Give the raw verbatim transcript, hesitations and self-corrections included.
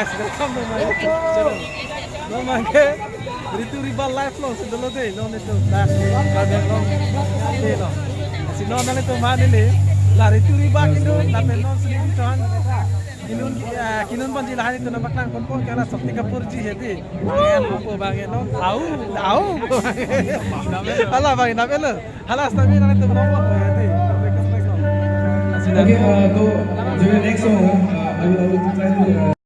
Welcome to my channel. Non abangke Ritu Riba Live alongsi dolo dei, non itum dak Karbi Anglong dei lo. Si non nanglitum aphan neli la Ritu Riba kinun, lapen non sini di tuan kinun, eh, kinun abang ji lahai itum nangpaklang ponpo, ke la Shakti Kapoor ji hedi. Bang en po bang en non. Au, au. Hala bang en, nam en lo. Hala sitame nanglitum nangpaklang ponpo hedi. Okay, uh, to, to the next song, uh, I will, I will try to, uh,